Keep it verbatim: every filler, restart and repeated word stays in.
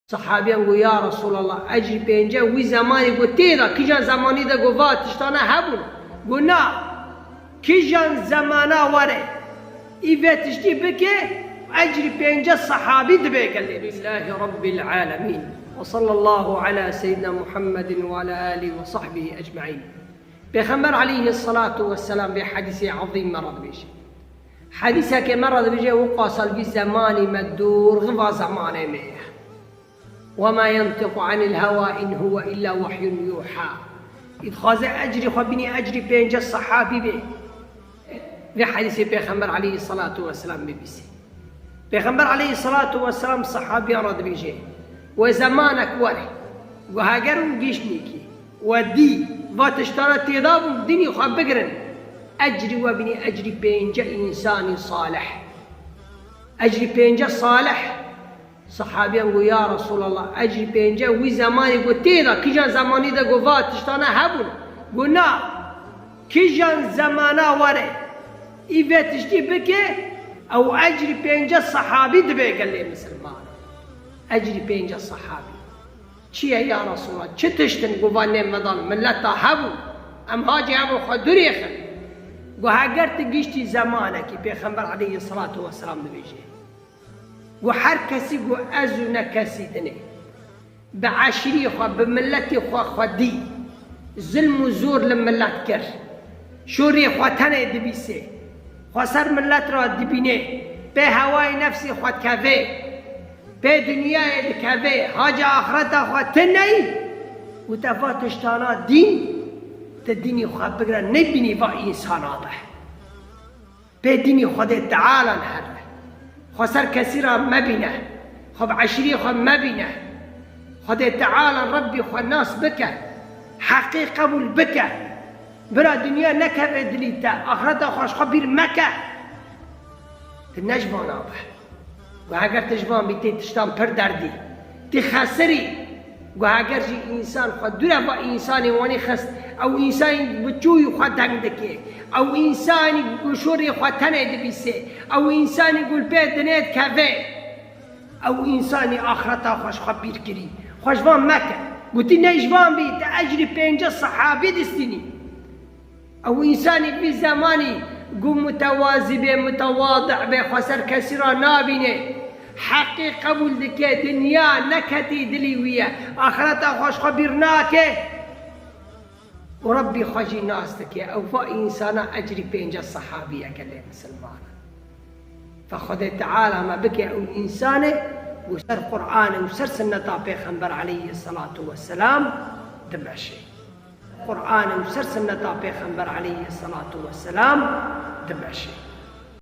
Sahabiyan got, "Ya Resulallah, ecrî pênce wî zemanî got tê de, kîjan zemanî de got va tiştane hebûn?" Got, "Na, kîjan zemana were, î vê tiştî bike, ecrî pênce sahabî dibe gelê." Elhamdülillahî Rabbil alemin. Ve sallallahu ala seyyidina Muhammedin ve ala alihi ve sahbihi ecmaîn. Pêxember aleyhissalatu vesselam vê hedîsê ezîm me re dibêje. Hedîseke me re dibêje, wê qasal vî zemanî me dûr, xiva zemanê me ye. "Ve ma yentiqu anil hewa in huve illa vehyun yuha." Î dixwaze ecrî xwe bînî ecrî pênce sahabî bê. Vê hedîsê Pêxember aleyhissalatu vesselam bibîsê. Pêxember aleyhissalatu vesselam sahabiyan re dibêje, "Wê zemanek were, got heger hûn gihîştnî kî, we dî, va tiştana têda bûn, dinî xwe bigirin. Ecrî we bînî ecrî pênce însanî salih." Ecrî pênce salih. Sahabiyan got, "Ya Resulallah, ecrî pênce wî zemanî got tê de, kîjan zemanî de got va tiştane hebûn?" Got, "Na, kîjan zemana were, î vê tiştî bike, ew ecrî pênce sahabî dibe gelê misilman." Ecrî pênce sahabî. "Çi ye ya Resulallah? Çi tişt in?" Got, "Va nê medan, milleta hebû, em hacî hebû xwe durêxin." Got, "Heger tu gihîştî zemanekî," Pêxember aleyhissalatu vesselam dibêje, got, "Her kesî got ez û ne kesî dinê bi eşîrî xwe, bi miletê xwe xwe dî, zilm û zor li milet kir, şorê xwe tenê dibîsê, xwe ser milet re dibînê, pê hewayê nefsê xwe dikevê, pê dinyayê dikevê, hacî axireta xwe ti neyî û te va tiştana dîn, ti dînî xwe bigire, nebînî va însana be." Pê dînî Xwedê Teala here. Xwe ser kesî re mebîne. Xwe bi eşîrî xwe mebîne. Xwedê Teala Rebbî xwe nas bike. Heqî qebûl bike. Bira dinya nekeve dilî te. Axireta xwe ji xwe bîr meke. Tu ne ji vana be. Got, heger tu ji van bî, tê tiştan pir derdî. Tu xesirî. Got, heger jî însan xwe dûre va însanê wanî xist, ew însanî bi çûyî xwe deng dike, ew însanî ku şorê xwe tenê dibîsê, ew însanî ku li pê dinê dikeve, ew însanî axireta xwe ji xwe bîr kirî. Xwe ji van meke. Gotî, ne ji van bî, tu ecrî pêncî sehabî distînî. Ew însanî vî zemanî ku mutewazî bê, mutewadi bê, xwe ser kesî re nabîne, heqî qebûl dike, dinya neketî dilî wî ye, axireta xwe ji xwe bîr nake û Rebbî xwe jî nas dike. Ew va însana ecrî pêncî sehabî ye gelê misilmanan. Fe Xwedê Teala me bike ew însanê ku ser Qur'anê û ser sinneta Pêxember aleyhisselatu vesselam dimeşe. Qur'anê û ser sinneta Pêxember aleyhisselatu vesselam dimeşe.